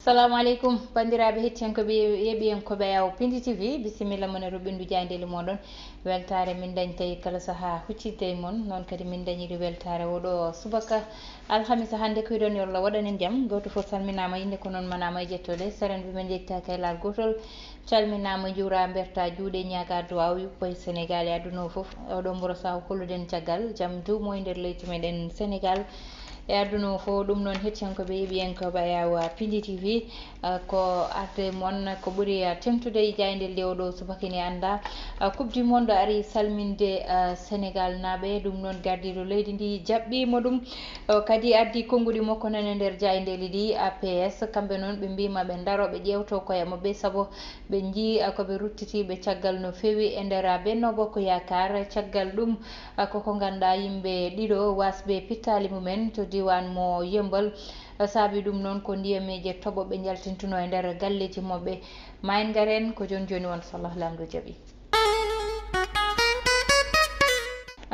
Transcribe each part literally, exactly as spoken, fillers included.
Salamu aleykum, banndiraaɓe hettiyankooɓe, yeeɓiyankooɓe Yawo Pindi T V, bisimilla mon e ruɓɓindu jaayndeeli mooɗon. Weltaare min dañtay kala sahaa huccitde e mon, noon kadi min dañiri weltaare oɗo subaka alhamisa hannde. Ko iɗon yo Allah waɗan en jam, gooto fof salminaama, innde ko noon manaama e jettode, seren ɓe men yejjitaaka e laal gootol. Calminaama, njuuraa, mbertaa juuɗe, ñaagaa duwaaw, yuppo e Senegaal e aduna o fof. Oɗo mboro sahaa ko holluɗen caggal jam duumo e nder leydi meɗen Senegaal e aduna o fof. Ɗum noon, hettiyankooɓe, yeeɓiyankooɓe Yawo Pindi T V, ah, ko arde mon ko ɓuri, ah, teŋtude e jaaynde nde oɗo subaka ine anndaa. Ah, Coupe du Monde ari salminde, ah, Senegaal naaɓe. Ɗum noon, gardiiɗo leydi ndi jaɓɓiima ɗum. O kadi addi konnguɗi makko nana e nder jaayndeeli ɗi, A P S. Kamɓe noon, ɓe mbiima ɓe ndaro, ɓe ƴeewto koye maɓɓe, sabu ɓe njii, ah, ko ɓe ruttitiiɓe caggal no feewi e nder, ah, Benno Bokk Yaakaar. Caggal ɗum, ah, koko ngannduɗaa yimɓe ɗiɗo waasɓe pittaali mumen to diiwaan mo Yemmbal. Ah, saabi ɗum noon ko ndiyamiije toɓo ɓe njaltintunoo e nder galleeji maɓɓe. Ma en ngar heen ko jooni jooni wonde so Allah Laamɗo jaɓii.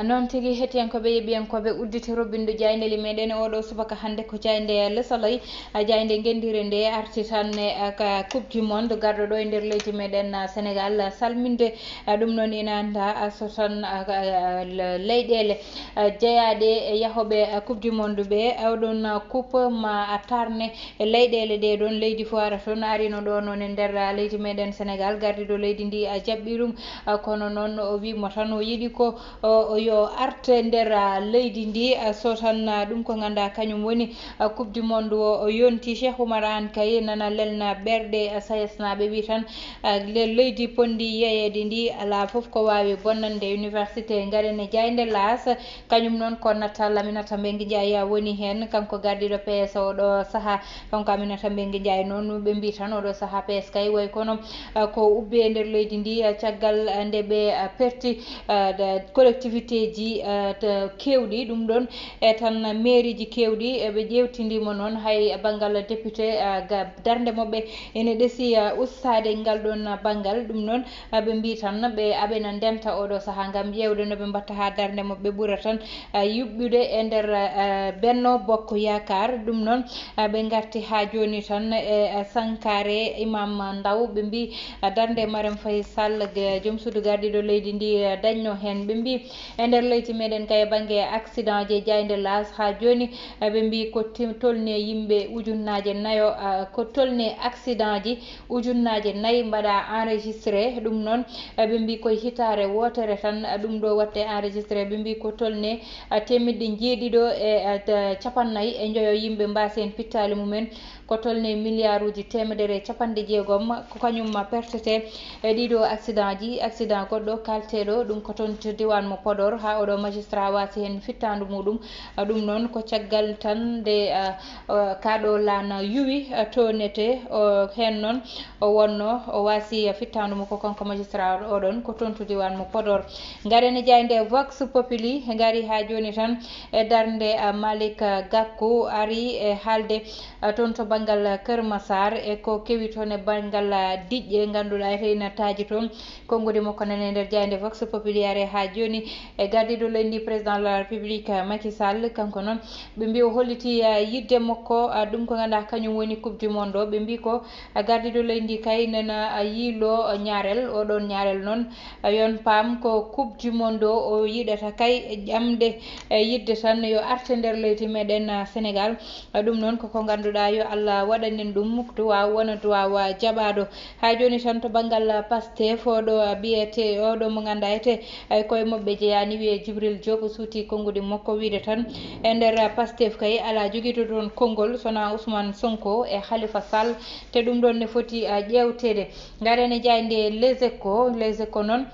Noon tigi, hettiyankooɓe, yeeɓiyankooɓe, udditi roɓɓinɗo jaayndeeli meɗen oɗo subaka hannde ko jaaynde Le Soleil, a jaaynde ngenndire nde arti tan e, a, ka Coupe du Monde garɗo ɗo e nder leydi meɗen, a, Senegaal, a, salminde, a, ɗum noon ina anndaa, a, so tan, a, a, a, le-, leyɗeele, a, jeyaaɗe e yahooɓe, a, Coupe du Monde ɓe, a, oɗon, a, coupe ma a tarne e leyɗeele ɗe ɗoon, leydi fof ara toon, arino ɗo noon e nder, a, leydi meɗen Senegaal, gardiiɗo leydi ndi, a, jaɓɓi ɗum, a, kono noon o wiimo tan o yiɗi ko o, o yo arte nder, a, leydi ndi, a, so tan, a, ɗum ko ngannduɗaa kañum woni, a, Coupe du Monde o, o yonti. Cheikh Oumar Anne kay nana lelna ɓerɗe, a, sayesnaaɓe, wi tan, a, le-, leydi ponndi yeeyeede ndi alaa fof ko waawi bonnande université. Ngaren e jaaynde L'As, kañum noon ko natal Aminata Mbengue Ndiaye woni heen, kanko gardiiɗo P S oɗo sahaa. Kanko Aminata Mbengue Ndiaye noon, ɓe mbii tan oɗo sahaa P S kay way kono, ah, ko ubbi e nder leydi ndi, ah, caggal, ah, nde ɓe, ah, perti, ah, da-, collectivité ji, ah, ta-, keewɗi. Ɗum ɗoon e tan mairie ji keewɗi, e ɓe ƴeewtindiima noon hay banngal député, ah, ga-, darnde maɓɓe ene ɗesi, ah, ustaade ngal ɗoon banngal. Ɗum noon, ah, ɓe mbii tan ɓe aɓena ndenta oɗo sahaa ngam ƴeewde no ɓe mbatta haa darnde maɓɓe ɓura tan, ah, yuɓɓude e nder, ah, Benno Bokk Yaakaar. Ɗum noon, ah, ɓe ngarti haa jooni tan e, ah, sankaare Imam Ndaw. Ɓe mbii, ah, darnde Marème Faye Sall, ge-, joom suudu gardiiɗo leydi ndi, ah, dañno heen. Ɓe mbii e nder leydi meɗen kay bannge accident ji e jaaynde L'As haa jooni, ah, ɓe mbii ko tim-, tolni e yimɓe ujunnaaje nayo, ah, ko tolni e accident ji ujunnaaje nayi mbaɗa enregistré. Ɗum noon, eh, ɓe mbii koye hitaare wootere tan, eh, ɗum ɗo waɗte enregistré. Ɓe mbii ko tolne, eh, teemedde njeeɗiɗo e, eh, ta-, capannayi e njoyo yimɓe mbaasi heen pittaali mumen, ko tolne miliyaaruuji teemedere e capanɗe jeegom, ko kañum pertete e ɗiɗo accident ji. Accident goɗɗo kalteeɗo, ɗum ko toon to diiwaan mo Podor, haa oɗo magistrat waasi heen fittaandu muɗum. Eh, ɗum noon ko caggal tan nde, eh, eh, kaaɗo laana yuwi, eh, to nete, o heen noon o wonno, o waasi fittaandu mo ko kanko magistrat oɗon, ko toon to diiwaan mo Podor. Ngaren e jaaynde Vox Populi, ngari haa jooni tan e darnde, ah, Malick Gakou ari e haalde, ah, toon to banngal Kër Massar e ko kewi toon e banngal, ah, diƴƴe ngannduɗaa ete ina taaji toon. Konngudi makko nani e nder jaaynde Vox Populi are haa jooni e gardiiɗo leydi ndi, président de la République, Macky Sall, kanko noon ɓe mbii o holliti, ah, yiɗde makko, ah, ɗum ko ngannduɗaa kañum woni Coupe du Monde o. Ɓe mbii ko, ah, gardiiɗo leydi ndi kay nana, ah, yiilo, ah, ñaarel, oɗon ñaarel noon, ah, yon paam ko Coupe du Monde o o yiɗata kay ƴamde, eh, yiɗde tan yo arte nder leydi meɗen, ah, Senegaal. Ah, ɗum noon koko ngannduɗaa yo Allah waɗan en ɗum, duwaaw wona duwaaw, ah, jaɓaaɗo. Haa jooni tan to banngal Pastef, oɗo biyete, oɗo mo ngannduɗaa ete, ay koye maɓɓe jeyaani, wiyee Jibril Diop, o suuti konngudi makko wiide tan, e nder Pastef kay alaa jogiiɗo toon konngol, so wonaa Ousmane Sonko e Khalifa Sall, te ɗum ɗoon ne foti, ah, ƴeewteede. Ngaren e jaaynde Les Échos, Les Échos noon,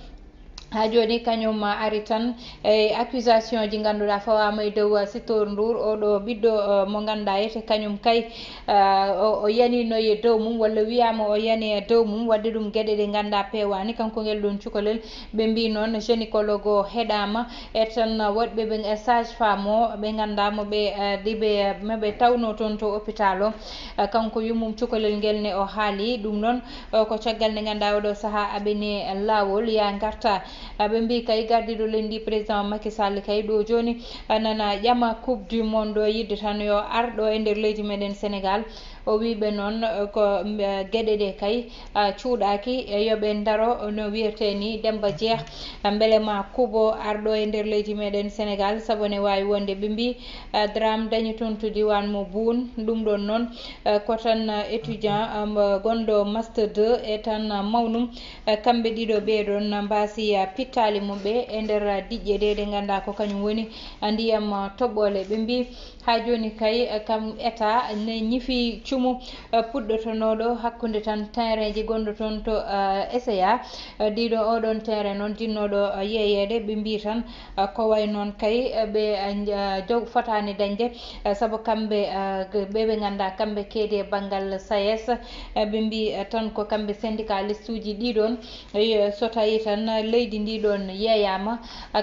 haa jooni kañum ari tan e accusation ji ngannduɗaa fawaama e dow, ah, Sitor Ndour, oɗo ɓiɗɗo, ah, mo ngannduɗaa ete kañum kay, ah, o, o yaniino e dow mum, walla wiyaama o yani e dow mum, waɗde ɗum geɗe ɗe ngannduɗaa peewaani. Kanko ngel ɗoon cukalel, ɓe mbii noon gynécologue o heɗaama, e tan woɗɓe ɓe, e sage-femme o ɓe ngannduɗaa mo ɓe, eh, ɗi ɓe, mo ɓe tawnoo toon to hôpital o. Eh, kanko yummum cukalel ngel ne o haali ɗum noon, eh, ko caggal nde ngannduɗaa oɗo sahaa aɓene laawol ya ngarta. Eh, ɓe mbii kay gardiiɗo leydi ndi président Macky Sall kay ɗo jooni, eh, nana ƴama Coupe du Monde o yiɗde tan yo ar ɗo e nder leydi meɗen Senegaal. O wii ɓe noon, eh, ko, mm, eh, geɗe ɗe kay, ah, cuuɗaaki, eh, yo ɓe ndaro no wiyetee ni Demmba Jeeh, ah, mbele ma kubo arɗo e nder leydi meɗen Senegaal, sabu ne waawi wonde ɓe mbii, ah, Dramé dañi toon to diiwaan mo Buun. Ɗum ɗoon noon, eh, ko tan, ah, étudiant, ah, mo gonɗo master deux e tan, ah, mawnum, eh, kamɓe ɗiɗo ɓee ɗoon mbaasi, ah, pittaali mum ɓe e nder, ah, diƴƴe ɗe ɗe nganndaa ko kañum woni, ah, ndiyam, ah, toɓɓoole. Ɓe mbii, haa jooni kay, eh, kam état ne ñifi cumu, eh, puɗɗotonooɗo hakkunde tan terrainji gonɗo toon to, eh, S A A. Eh, ɗiɗo oɗon terrain noon jinnooɗo, eh, yeeyeede, ɓe mbii tan, eh, ko way noon kay, eh, ɓe, eh, nja-, jog-, fotaani dañde, eh, sabu kamɓe, eh, g-, ɓe ɓe nganndaa kamɓe keedi e banngal SAES, eh, ɓe mbii, eh, tan ko kamɓe syndicaliste uji ɗiɗon, Eyi, so tawii tan leydi ndi ɗoon yeeyaama,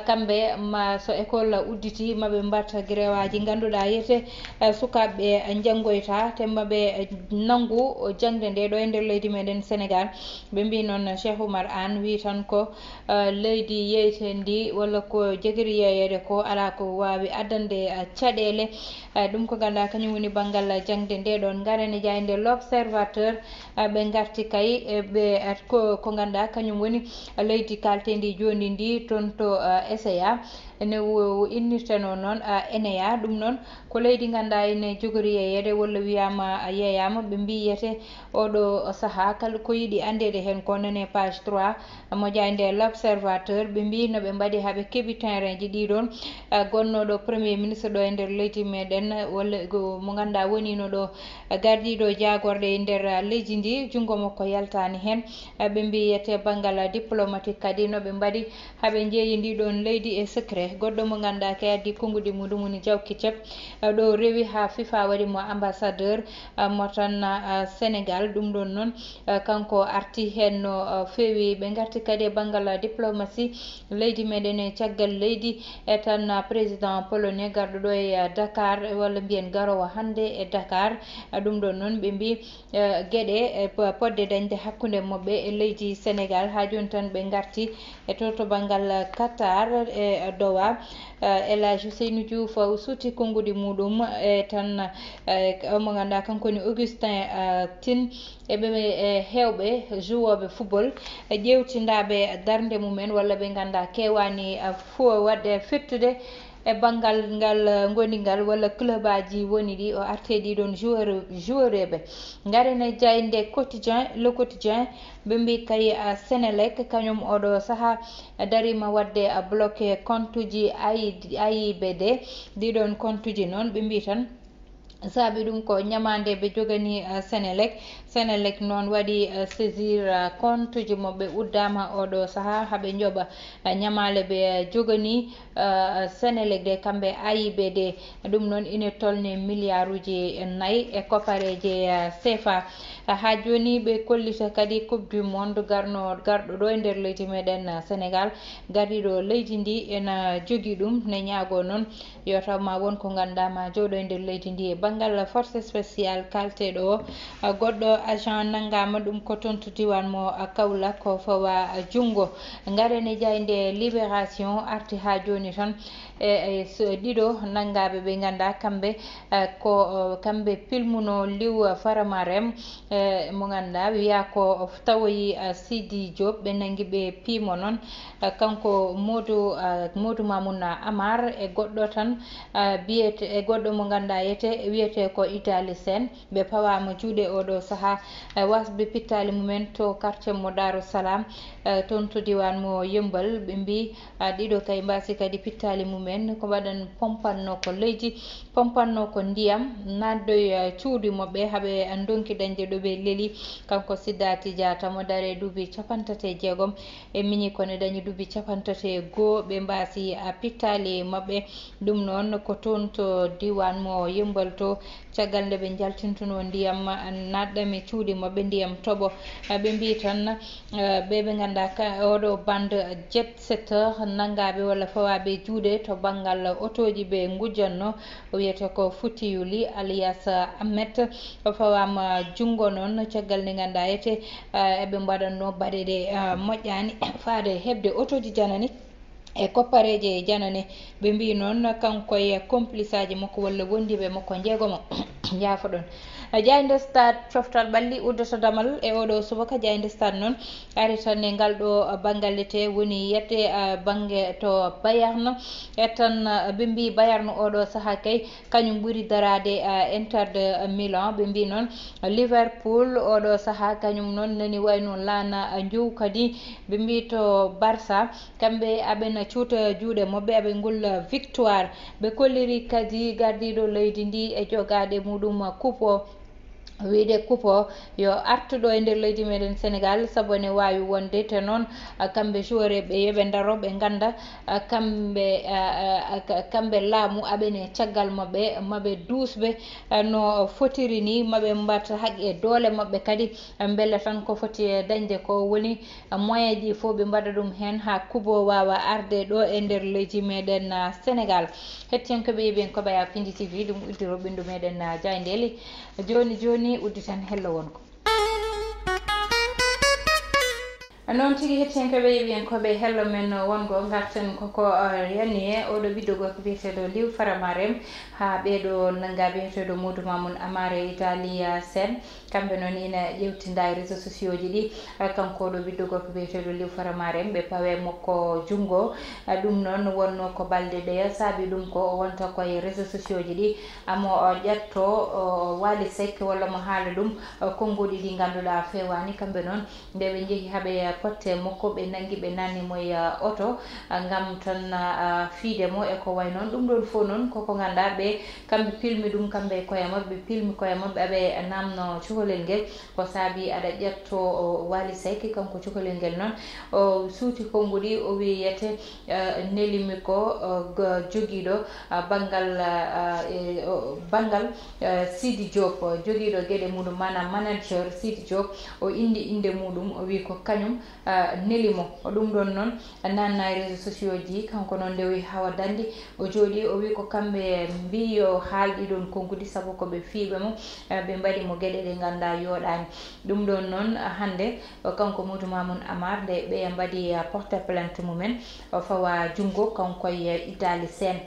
kamɓe ma so école udditi, ma ɓe mbaɗ grèwaaji ngannduɗaa yete, eh, sukaaɓe njanngoyta, te ma ɓe nanngu jaŋde nde ɗo e nder leydi meɗen Senegaal. Ɓe mbii noon Cheikh Oumar Anne wii tan ko, eh, leydi yeeyteendi walla ko jogiri yeeyeede ko alaa ko waawi addande, eh, caɗeele. Eh, ɗum ko ngannduɗaa kañum woni banngal jaŋde nde ɗoon. Ngaren e jaaynde L'Observateur, eh, ɓe ngarti kay, eh, ɓe, eh, ko, ko ngannduɗaa kañum woni leydi kaalteendi jooni ndi toon to, eh, S A A. Ene wo-, wo innirtenoo noon, eh, ENEA. Ɗum noon ko leydi ngannduɗaa ene jogori yeeyeede walla wiyaama, eh, yeeyaama. Ɓe mbii yete oɗo sahaa kala ko yiɗi anndeede heen ko nane page trois. Mo jaaynde L'Observateur, ɓe mbii no ɓe mbaɗi haa ɓe keɓi terrainji ɗi ɗoon, eh, gonnooɗo Premier Ministre ɗo e nder leydi meɗen, walla ko mo ngannduɗaa woniino ɗo, eh, gardiiɗo jaagorɗe e nder, eh, leydi ndi, junngo makko yaltaani heen. Eh, ɓe mbii yete banngal diplomatique kadi no ɓe mbaɗi haa ɓe njeeyi ndi ɗoon leydi e secret. Goɗɗo mo ngannduɗaa kay addi konnguɗi muɗum woni Diaw Ketchup, eh, ɗo rewi haa FIFA waɗi mo ambassadeur, eh, mo tan, eh, Senegaal. Ɗum ɗoon noon, eh, kanko arti heen no, eh, feewi. Ɓe ngarti kadi e banngal diplomatie leydi meɗen e caggal leydi, e tan, eh, président polonais garɗo ɗo e, eh, Dakar, walla mbiyen garoowo hannde e Dakar. Eh, ɗum ɗoon noon ɓe mbii, eh, geɗe, eh, po-, podde dañde hakkunde maɓɓe e leydi Senegaal. Haa jooni tan ɓe ngarti e to, to banngal Qatar e Doha. Eh, El Hadj Ousseynou Diouf o suuti konnguɗi muɗum e tan, eh, mo ngannduɗaa kanko woni Augustin, eh, Tine. E ɓe, e heewɓe jouwooɓe football, e ƴeewtindaaɓe darnde mumen, walla ɓe ngannduɗaa keewaani, eh, fo-, waɗde fettude e banngal ngal, eh, ngoni ngal, walla clubaaji woni ɗi o artee ɗi ɗoon joueur, joueureɓe. Ngaren e jaaynde Quotidien, Le Quotidien, ɓe mbii kay, eh, Senelec, kañum oɗo sahaa dariima waɗde, eh, bloqué compte uji A I, A I B D. Ɗi ɗoon compte uji noon, ɓe mbii tan, saabi ɗum ko ñamaande ɓe joganii, eh, Senelec. Senelec noon waɗi, eh, saisir, eh, compte uji maɓɓe uddaama oɗo sahaa haa ɓe njoɓa, eh, ñamaale ɓe, eh, joganii, eh, Senelec ɗe kamɓe A I B D. Ɗum noon ine tolni milliard uji nayi e koppareeje, eh, C F A. Haa jooni ɓe kollita kadi Coupe du Monde garno-, garɗo ɗo e nder leydi meɗen, eh, Senegaal. Gardiiɗo leydi ndi ena jogii ɗum, ne ñaagoo noon yo taw ma won ko ngannduɗaa ma jooɗo e nder leydi ndi. E banngal force spéciale kaalteeɗo o, goɗɗo agent nanngaama, ɗum ko toon to diiwaan mo Kaolack, ko fawa junngo. Ngaren e jaaynde Libération arti haa jooni tan e, e so-, ɗiɗo nanngaaɓe ɓe ngannduɗaa kamɓe, eh, ko, eh, kamɓe pilmunoo liw Faramarem, eh, mo ngannduɗaa wiyaa ko tawoyi, eh, Sidi Diop, ɓe nanngi ɓe piimo noon. Eh, kanko Modou, eh, Modou Mamouna Amar e goɗɗo tan, eh, biyete-, e goɗɗo mo ngannduɗaa yete, wiyetee ko Idali Sène. Ɓe pawaama juuɗe oɗo sahaa, eh, wasɓe pittaali mumen to quartier mo Daaru Salaam, eh, toon to diiwaan mo Yemmbal. Ɓe mbii, ah, ɗiɗo kay mbaasi kadi pittaali mumen. Ko mbaɗan pompannoo ko leydi, pompannoo ko ndiyam, naatdoy, eh, cuuɗi maɓɓe, haa ɓe ndonki dañde ɗo ɓe leli. Kanko Siddaati Jaata mo daree duuɓi capanɗe tati e jeegom, e miñi ko ne dañi duuɓi capanɗe tati e goo, ɓe mbaasi, ah, pittaali maɓɓe. Ɗum noon ko toon to diiwaan mo Yemmbal to, caggal nde ɓe njaltintunoo ndiyam, naatɗam e cuuɗi maɓɓe, ndiyam toɓo. Ɓe mbii tan, eh, ɓe ɓe ngannduɗaa ka, oɗo bande jet setter nanngaaɓe walla fawaaɓe juuɗe to banngal otooji ɓe ngujjannoo, o wiyetee ko Foutiyou Ly alias Ahmed, o fawaama junngo noon caggal nde ngannduɗaa yete, eh, eɓe mbaɗannoo baɗe ɗe, eh, moƴƴaani faade heɓde otooji janani e koppareeje janane. Ɓe mbii noon kanko e complice aji makko walla wondiiɓe makko njeegomo, Yaafoɗon. Jaaynde Stade coftal ɓalli uddata damal e oɗo subaka. Jaaynde Stade noon ari tan e ngal ɗo banngal ete woni yette, ah, bannge to Bayern. E tan, ah, ɓe mbi Bayern oɗo saha kay kañum ɓuri daraade, ah, Inter de Milan. Ɓe mbi noon Liverpool oɗo saha kañum noon nani wayno laana, ah, njow kadi. Ɓe mbi to Barça kamɓe aɓena cuuta juuɗe maɓɓe aɓe ngulla victoire. Ɓe kolliri kadi gardiiɗo leydi ndi e jogaade muɗum kupo. Wiide kupo yo artuɗo e nder leydi meɗen Sénégal sabu ene waawi wonde te noon, ah, kamɓe joueur ɓe yoɓe ndaro ɓe ngannda, ah, kamɓe, ah, ah, ah, ka- kamɓe laamu aɓene caggal maɓɓe maɓe duusɓe, ah, no fotiri ni maɓe mbat haqqe doole maɓɓe kadi, ah, mbele tan ko foti dañde ko woni moyen ji fof ɓe mbaɗa ɗum heen haa kubo waawa arde ɗo e nder leydi meɗen, ah, Sénégal. Hettiyankoɓe yeɓi en koɓa ya pindi T V ɗum uddiro ɓindu meɗen, ah, jayndeli. Jooni jooni udditan hello wonko. Noon tigi hettiyankoɓe yeɓi en koɓe hello men wongo garten koko, ah, yani e oɗo ɓiɗɗo gorko biyeteɗo Liw Faramarem haa ɓeɗo nanga biyeteɗo Modou Mamoun Amare Italia Sen. Kamɓe noon ina ƴewtinda e réseau sociaux ji ɗi. Ah, kanko ɗo ɓiɗɗo gorko biyeteɗo Liw Faramaren ɓe pawe makko junngo. Ah, ɗum noon wonno ko balɗe ɗeya saabi ɗum ko o wonta koye réseau sociaux ji ɗi. Amo o ƴetto o Wali Seck walla mo haala ɗum, ah, konnguɗi ɗi ngannduɗaa fewani kamɓe noon. Nde ɓe njehi haɓe potte makko ɓe nangi ɓe nanni mo e, ah, oto, ah, ngam tan, ah, fiide mo e ko way noon. Ɗum ɗon fof noon koko ngannduɗaa ɓe kamɓe pilmi ɗum kamɓe e koye maɓɓe, ɓe pilmi koye maɓɓe aɓe namno cukalel ngel. Ko saabi aɗa ƴetto o Wali Seck kanko cukalel ngel noon o suuti konnguɗi o wiyete, eh, nelimi ko, eh, go- jogiiɗo, ah, banngal, ah, e, o- banngal, eh, Sidi Diop, jogiiɗo geɗe muɗum maanaam manager Sidi Diop o indi inde muɗum o wi ko kañum, ah, neli mo. Ɗum ɗon noon nanna e réseau sociaux ji kanko noon ndewi hawa dandi o jooɗi o wi ko kamɓe mbi yo haalɗi ɗon konkuɗi sabu ko ɓe fiiɓe mo, eh, ɓe mbaɗi mo geɗe ɗe ngannduɗaa yooɗaani. Ɗum ɗon noon hannde o kanko Modou Mamoun Amar nde ɓeya mbaɗi, eh, porte plainte mumen o fawa junngo kanko e Italie Sen.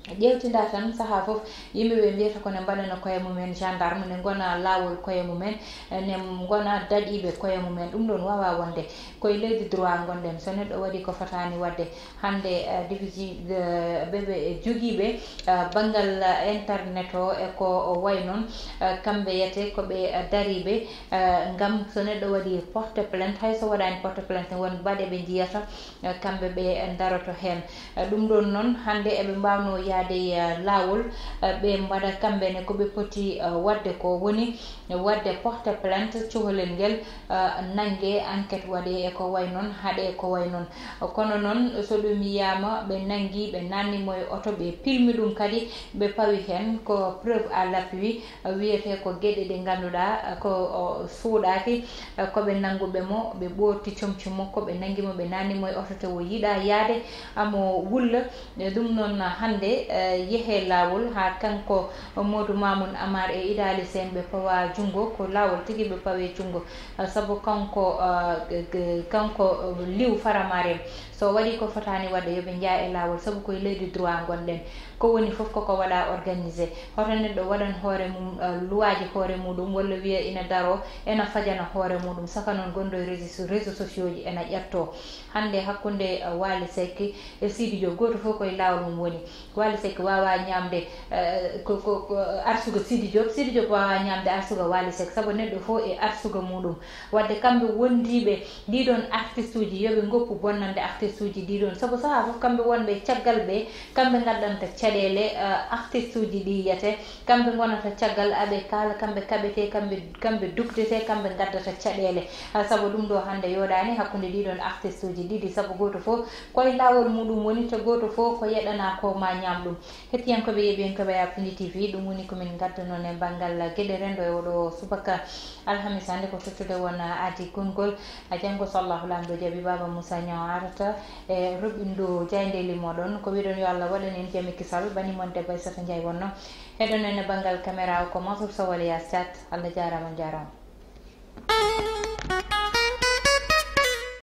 Ƴeewtinda tan sahaa fof yimɓe ɓe mbiyata ko ne mbaɗana koye mumen gendarme ne ngona laawol koye mumen, eh, ne ngona daɗiiɓe koye mumen. Ɗum ɗon waawaa wonde koye leydi droit ngonɗen. So neɗɗo waɗi ko fotaani waɗde hannde, eh, divisi ɓe ɓe jogiiɓe, eh, banngal, eh, internet o e ko o way noon, eh, kamɓe yete ko ɓe, eh, dariiɓe, eh, ngam so neɗɗo waɗi porte plainte hay so waɗaani porte plainte won baɗe ɓe njiyata, eh, kamɓe ɓe daroto heen. Eh, ɗum ɗon noon hannde eɓe mbaawno yahde e, eh, laawol, eh, ɓe mbaɗa kamɓe ne ko ɓe poti, eh, waɗde ko woni waɗde porte plainte cukalel ngel, eh, nannge enquête waɗe e ko way noon haɗe ko way noon. Kono noon so ɗum yiyama ɓe nanngi ɓe nanni mo e oto ɓe pilmi ɗum kadi ɓe pawi heen ko preuve à l'appui, eh, wiyete ko geɗe ɗe ngannduɗaa, eh, ko o suuɗaaki, eh, ko ɓe nannguɓe mo ɓe ɓoorti comci makko ɓe nanngi mo ɓe nanni mo e oto te o yiɗa yahde amo wulla. E ɗum noon hannde, eh, yehe laawol haa kanko Modou Mamoun Amar e Idaali Seen ɓe pawa junngo ko laawol tigi ɓe pawe junngo, eh, sabu kanko, eh, g- g- kanko, eh, Liw Faramaren so waɗi ko fotaani waɗde yo ɓe njah e laawol sabu koye leydi droit ngonɗen. Ko woni fof koko waɗa organisé. Hoto neɗɗo waɗan hoore mum, eh, luwaaji hoore muɗum walla wiya ina daro ena fajana hoore muɗum saka noon gonɗo e réseau réseau sociaux ji ena ƴetto. Hannde hakkunde, eh, Waly Seck e Sidi Diop gooto fof koye laawol mum woni. Waly Seck waawaa ñaamde, eh, ko ko ko arsuga Sidi Diop, Sidi Diop waawaa ñaamde arsuga Waly Seck sabu neɗɗo fof e arsuga muɗum. Waɗde kamɓe wondiiɓe ɗiɗon artiste uji yo ɓe ngoppu bonnande artiste uji ɗiɗon sabu sahaa fof kamɓe wonɓe caggal ɓe kamɓe ngaddanta caɗeele, eh, artiste uji ɗi yiyete. Kamɓe ngonata caggal aɓe kaala kamɓe kaɓete kamɓe kamɓe dukdete kamɓe ngaddata caɗeele. Ah, sabu ɗum ɗo hannde yooɗaani hakkunde ɗiɗon artiste uji ɗiɗi sabu gooto fof koye laawol muɗum woni te gooto fof ko yeɗana ko ma ñaam ɗum. Hettiyankoɓe yeɓiyankoɓe ya pindi T V ɗum woni komin ngaddunoon e banngal geɗe renndo e oɗo subaka alhamis hannde ko tottude won aadi konngol. A janngo so Allahu Laamɗo jaɓi Baaba Moussa Niang arata e roɓɓindu jayndeli moɗon ko wiɗon yo Allah waɗan en jami kisal bani mon debbo e sata jay wonno. Heɗon en e banngal caméra o ko Mansour Sow alias Thiat. Allah jaaraama on jaaraama.